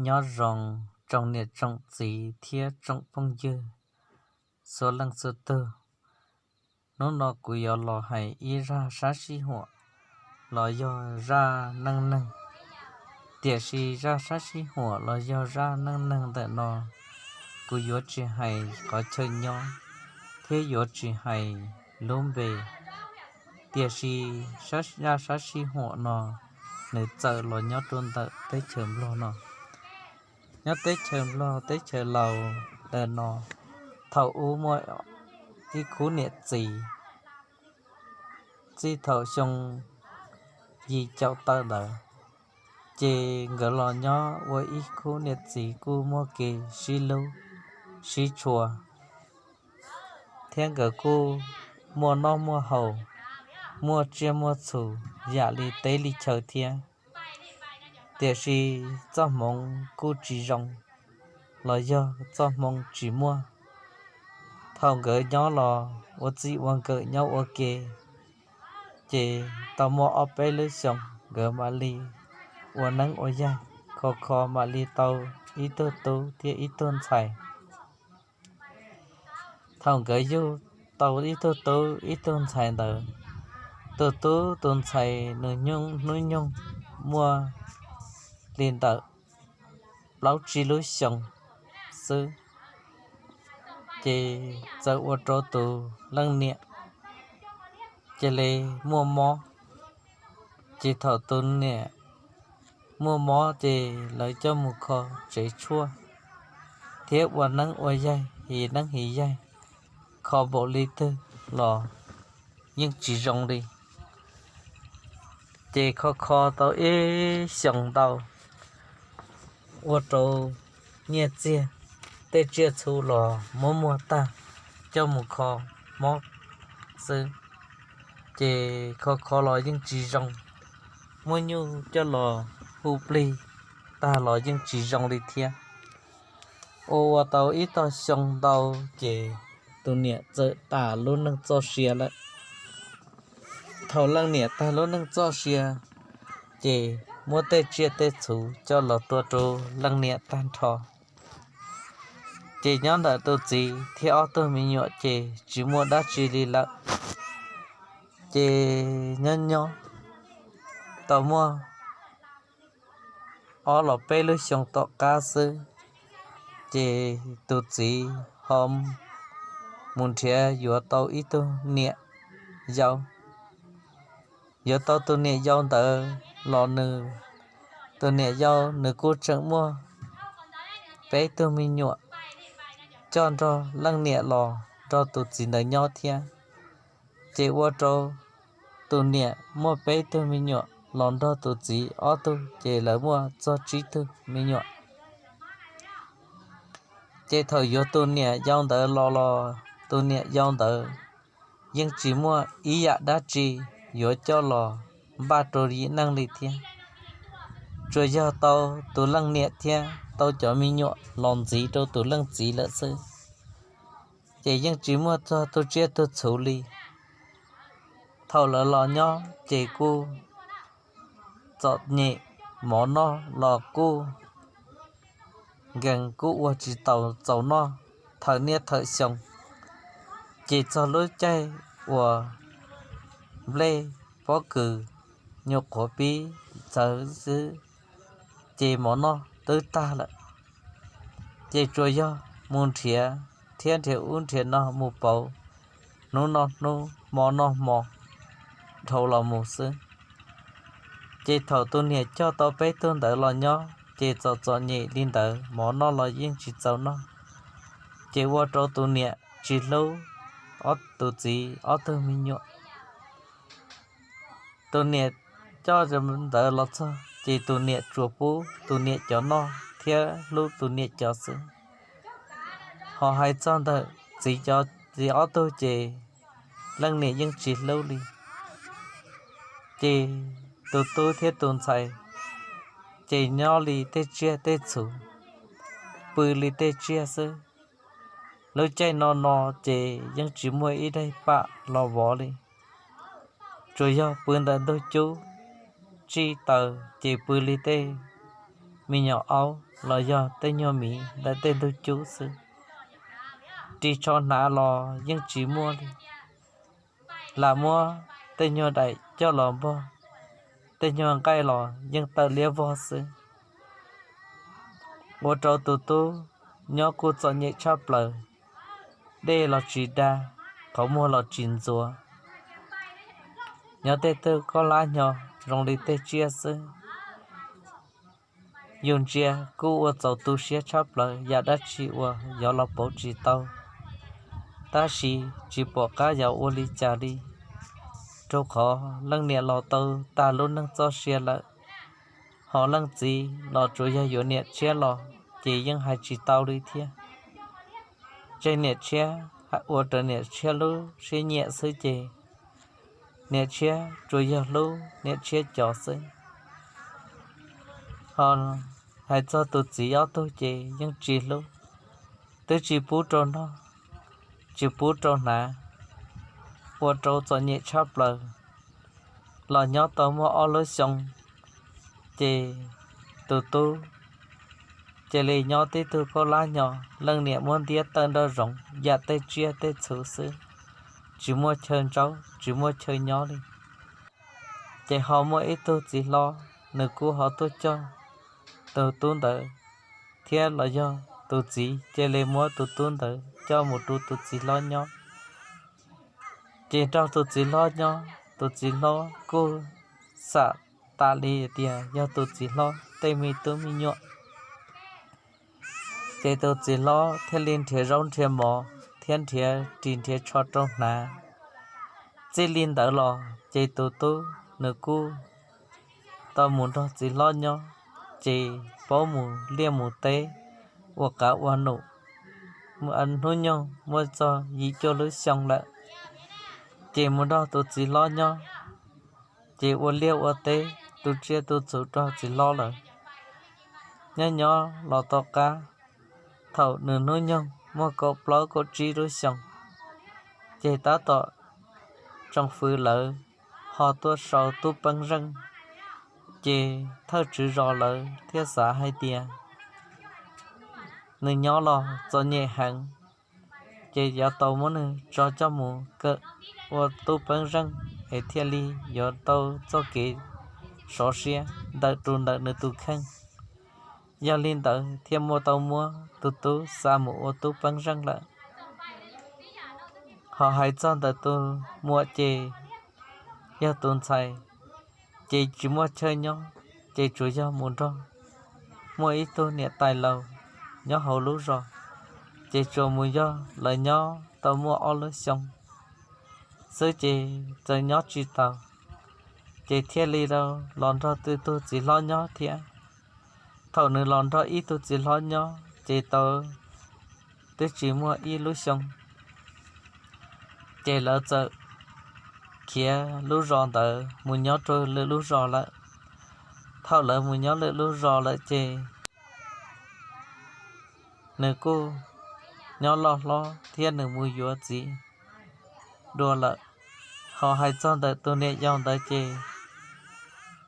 Nyob zoo tsoom niam tsoom txiv thiab tsoom phooj ywg txhua leej txhua tug. Hnub no kuv yuav los hais ib zaj sab sib huam los yog zaj neej neeg. Tiam sis zaj sab sib huam los yog zaj neej neeg ntawm no, kuv yuav tsis hais qhov chaw nyob thiab yuav tsis hais lub npe. Tiam sis zaj sab sib huam no nws txawm los nyob rau ntawm teb chaws Nplog no. Nyob teb chaws Nplog teb chaws laus ntawm no, thaum ub muaj ib khub niam txiv txij thaum xyoo yim caum tawm ntawd, ces nkawd los nyob ua ib khub niam txiv kuj muaj kev sib hlub sib tshua, thiab nkawd kuj muaj noj muaj haus, muaj tsiaj muaj txhu yam li teb li chaw thiab. Tiam sis txoj hmoov kuj tsis zoo los yog txoj hmoo tsis muaj. Thaum nkawd nyob los ua txij ua nkawm nyob ua ke, ces tau muaj ob peb lub xyoos nkawd mam li ua neeb ua yaig, kho kho mam li tau ib tug tub thiab ib tug ntxhais. Thaum nkawd yug tau ib tug tub ib tug ntxhais ntawd, tus tub tus ntxhais nws hnub nyoog muaj li ntawm plaub tsib lub xyoos xwb, ces txawm ua rau tus leej niam cia li muaj mob. Ces thaum tus niam muaj mob ces lawv coj mus kho tsev tshuaj thiab ua neeb ua yaig, his neeb his yaig, kho npaum li twg los yeej tsis zoo li. Ces kho kho tau ib xyoos ntau, ua rau nyiaj txiag, tej tsiaj txhu los muab muag tag coj mus kho mob xwb. Ces kho kho los yeej tsis zoo, muab nyuj coj los hu plig tag los yeej tsis zoo li thiab. Ua ua tau ib tog xyoo ntau, ces tus niam txawm tas lub neej txoj sia lawm. Thaum leej niam tag lub neej txoj sia, ces muab tej tsiaj tej txhu coj los tua rau leej niam tag nrho. Ces nyob ntawm tus txiv thiab ob tug me nyuam ces tsis muaj dab tsi li lawm. Ces nyob nyob tau muaj ob los peb lub xyoo tom qab xwb, ces tus txiv ho mus nrhiav yuav tau ib tug niam yau. Yuav tau tus niam yau ntawd los nws, tus niam yau nws kuj tseem muaj peb tug me nyuam coj nrog leej niam los nrog tus txiv ntawd nyob thiab. Ces ua rau tus niam muaj peb tug me nyuam los nrog tus txiv ob tug, ces lawv muaj txog tsib tug me nyuam. Ces thaum yuav tus niam yau ntawd los los tus niam yau ntawd yeej tsis muaj ib yam dab tsi yuav coj los npaj rau yim neej li thiab. Tsuas yog tau tus leej niam thiab tau cov me nyuam los ntxiv rau tus leej txiv lawm xwb, ces yeej tsis muaj txog tug tsiaj tug txhu li. Thaum lawv los nyob ces kuj txom nyem, mov noj los kuj nkees, kuj ua tsis tau txaus noj thawm niaj thawm xyoo. Ces txog lub caij uas nplej pob kws nyuam qhuav pib txawv xwb, ces mov noj twb tag lawm. Ces tsuas yog mus nrhiav thiab nrhiav ub nrhiav no mus pauv hnub noj hnub hmo noj hmo dhau los mus xwb. Ces thaum tus niam coj tau peb tug ntawd los nyob ces txom txom nyem li ntawd, mov noj los yeej tsis txaus noj, ces ua rau tus niam tsis hlub ob tus txiv ob tug me nyuam. Tus niam coj ntawd los txog ces tus niam tsuas pub tus niam cov noj thiab hlub tus niam cov xwb. Ho hais txog ntawm txiv cov txiv ob tug ces leej niam yeej tsis hlub li. Ces tus tub thiab tus ntxhais ces nyob li tej tsiaj tej txhu, pw li tej tsiaj xwb. Lub caij no no ces yeej tsis muaj ib daim pam los vov li, tsuas yog pw ntawm ntug cub tsij taws ces pw li tej me nyuam aub los yog tej nyuag miv ntawm tej ntug cub xwb. Ris tsho hnav los yeej tsis muaj li. Lam muab tej nyuag daim coj los npog, tej nyuag nqaij los yeej tawm liab vog xwb. Ua rau tus tub nyob kuj txom nyem tshaj plaws, dej los tsis da, qhov muag los tsis ntxuav. Nyob tej tug khaub hlab hnyo zoo li tej tsiaj xwb. Yus ntsia kuj ua txaus tu siab tshaj plaws, yam dab tsi uas yuav los pauv tsis tau, tab sis tsis pom qab yuav ua li cas li, rau qhov leej niam los tau tag lub neej txoj sia lawm, ho leej txiv los tsuas yog yuav niam tshiab los ces yeej hais tsis tau li thiab. Tseg niam tshiab ua raws niam tshiab lub siab nyiam xwb ces niam tshiab tsuas yog hlub niam tshiab cov xwb. Ho hais txog tus txiv ob tug ces yeej tsis hlub, twb tsis pub rau noj, tsis pub rau hnav, ua rau txom nyem tshaj plaws. Los nyob tau muaj ob lub xyoo, ces tus tub cia li nyob tib tug khaub hlab hnyo, leej niam muab ntiab tawm nraum zoov yam tej tsiaj tej txhu xwb, tsis muaj chaw ntsaub tsis muaj chaw nyob li. Ces ho muaj ib tug txiv hlob, nws kuj ho tuaj coj tus tub ntawd, thiab los yog tus txiv cia li muab tus tub ntawd coj mus rau tus txiv hlob nyob. Ces nrog tus txiv hlob nyob, tus txiv hlob kuj xam tas li tias yog tus txiv hlob tej me tub me nyuam. Ces tus txiv hlob thiaj li nrhiav zaub nrhiav mov thiab nrhiav ris nrhiav tsho rau hnav. Txij li ntawd los ces tus tub nws kuj tau mus nrog txiv hlob nyob, ces paub mus liaj mus teb, ua qav ua num. Hnub nyoog muaj txog yim cuaj lub xyoo lawm, ces mus nrog tus txiv hlob nyob, ces ua liaj ua teb tu tsiaj tu txhu rau txiv hlob lawm. Nyob nyob los tom qab, thaum nws hnub nyoog muaj kaum plaub kaum tsib lub xyoos, ces tab tom tsoom fwv lawv ho tuaj sau tub peeb zeej, ces thawj tswv zos lawv thiaj xav hais tias nws nyob los txom nyem heev, ces yuav tau muab nws tso coj mus kawm ua tub peeb zeej es thiaj li yuav tau txoj kev sov siab ntawm tus ntawm nws tus kheej. Yog li ntawd thiaj muaj tau muab tus tub xa mus ua tub peeb zeej lawm. Ho hais txog ntawm tus muam ces yog tus ntxhais, ces tsis muaj chaw nyob, ces tsuas yog mus nrog muaj ib tug niam tais laus nyob hauv lub zos, ces tsuas mus nrog lawv nyob tau muaj ob lub xyoo xwb ces txawm nyob tsis taus, ces thiaj li los nrog ib tug txiv hlob nyob thiab. Thaum nws los nrog ib tug txiv hlob nyob ces tau twb tsis muaj ib lub xyoo, ces lawv txawm khiav lub zos ntawd mus nyob rau lwm lub zos lawm. Thaum lawv mus nyob lwm lub zos lawm ces nws kuj nyob loj hlob thiab nws mus yuav txiv dua lawm. Ho hais txog ntawm tus niam yau ntawd ces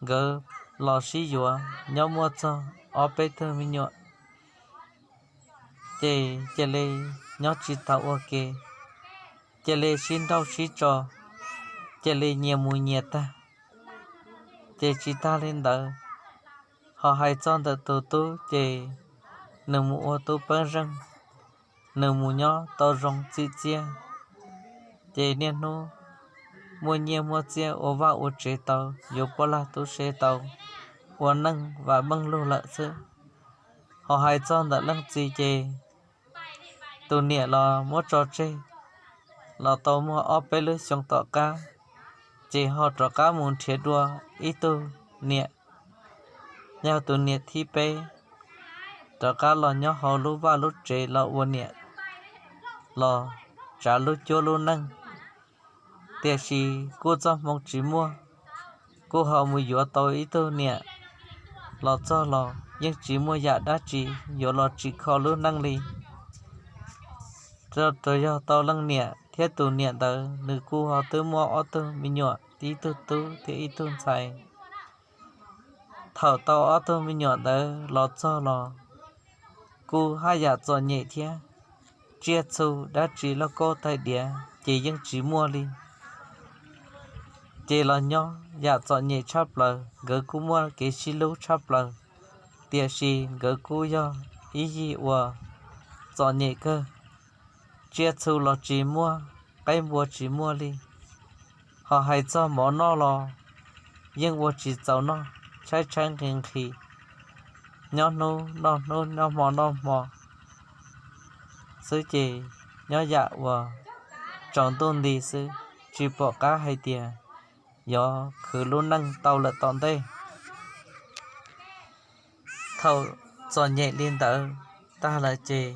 nkawd los sib yuav nyob muaj txog ob peb tug me nyuam, ces cia li nyob tsis tau ua ke, cia li sib nrauj sib tso, cia li nyias mus nyias tag. Ces tsis tag li ntawd, ho hais txog ntawm tus tub ces nws mus ua tub peeb zeej, nws mus nyob tau zoo txim txiaj, ces niaj hnub muaj nyiaj muaj txiaj ua vaj ua tsev tau, yuav poj lag tub se tau, ua neej vam meej lug lawm xwb. Ho hais txog ntawm leej txiv ces tus niam los muab tso tseg los tau muaj ob peb lub xyoo tom qab, ces ho rov qab mus nrhiav dua ib tug niam, yog tus niam thib peb, rov qab los nyob hauv lub vaj lub tsev los ua niam, los tsav lub cuab lub neej. Tiam sis kuj txoj hmoo tsis muaj, kuj ho mus yuav tau ib tug niam los txog los yeej tsis muaj yam dab tsi yuav los tsim kho lub neej li. Tsuas yog tau leej niam thiab tus niam ntawd nws kuj ho twb muaj ob tug me nyuam, ib tug tub thiab ib tug ntxhais. Thaum tau ob tug me nyuam ntawd los txog los kuj haj yam txom nyem thiab, tsiaj txhu dab tsi lauj kaub tais diav ces yeej tsis muaj li. Ces los nyob yam txom nyem tshaj plaws, nkawd kuj muaj kev sib hlub tshaj plaws, tiam sis nkawd kuj yog ib yig uas txom nyem kawg. Tsiaj txhu los tsis muaj, qaib npua tsis muaj li. Ho hais txog mov noj los yeej ua tsis txaus noj, tshaib tshaib nqhis nqhis, nyob hnub noj hnub, nyob hmo noj hmo xwb ces nyob yam uas tsaus ntuj nti xwb, tsis pom qab hais tias yuav khwv lub neej tau lawm tom ntej. Thaum txom nyem li ntawd tag lawm ces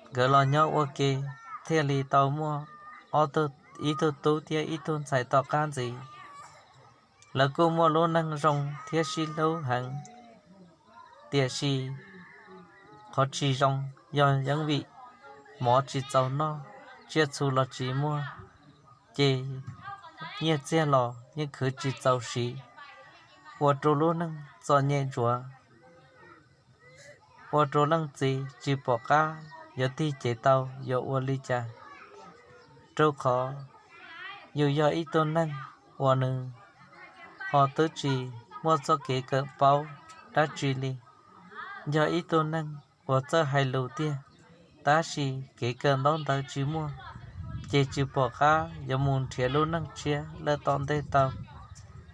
nkawd los nyob ua ke thiaj li tau muaj ib tug tub thiab ib tug ntxhais tom qab ntxiv. Lawv kuj muaj lub neej zoo thiab sib hlub heev, tiam sis qhov tsis zoo yog yeej vim mov tsis txaus noj, tsiaj txhu los tsis muaj, ces nyiaj txiag los yeej khwv tsis txaus siv, ua rau lub neej txom nyem ntsuav, ua rau leej txiv tsis pom qab yuav tig cev tau yuav ua li cas, rau qhov yus yog ib tug neeg uas nws ho twb tsis muaj txoj kev kawm paub dab tsi li, yog ib tug neeg uas txawj hais lus tiag, tab sis kev kawm ntaub ntawv tsis muaj, ces tsis pom qab yuav mus nrhiav lub neej tshiab lawm tom ntej tau,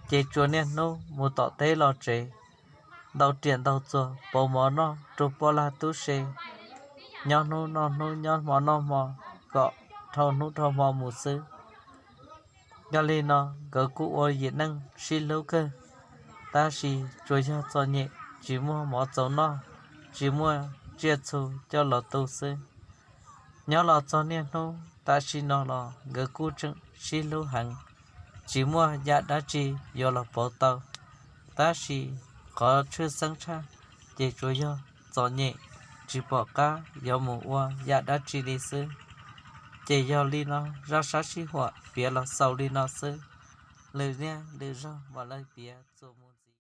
ces tsuas niaj hnub mus tom teb los tsev, ntaus riam ntaus txuas pauv mov noj rau poj lag tub se, nyob hnub noj hnub, nyob hmo noj hmo, kom dhau hnub dhau hmo mus xwb. Yog li no nkawd kuj ua yim neej sib hlub kawg, tab sis tsuas yog txom nyem tsis muaj mov txaus noj, tsis muaj tsiaj txhu coj los tu xwb. Nyob los txog niaj hnub tam sim no los nkawd kuj tseem sib hlub heev, tsis muaj yam dab tsi yuav los pauv tau, tab sis qhov tshwj xeeb tshaj ces tsuas yog txom nyem, tsis pom qab yuav mus ua yam dab tsi li xwb. Ces yog li no zaj sab sij huam piav los xaus li no xwb, lwm niaj lwm zaug mam li piav txuas mus.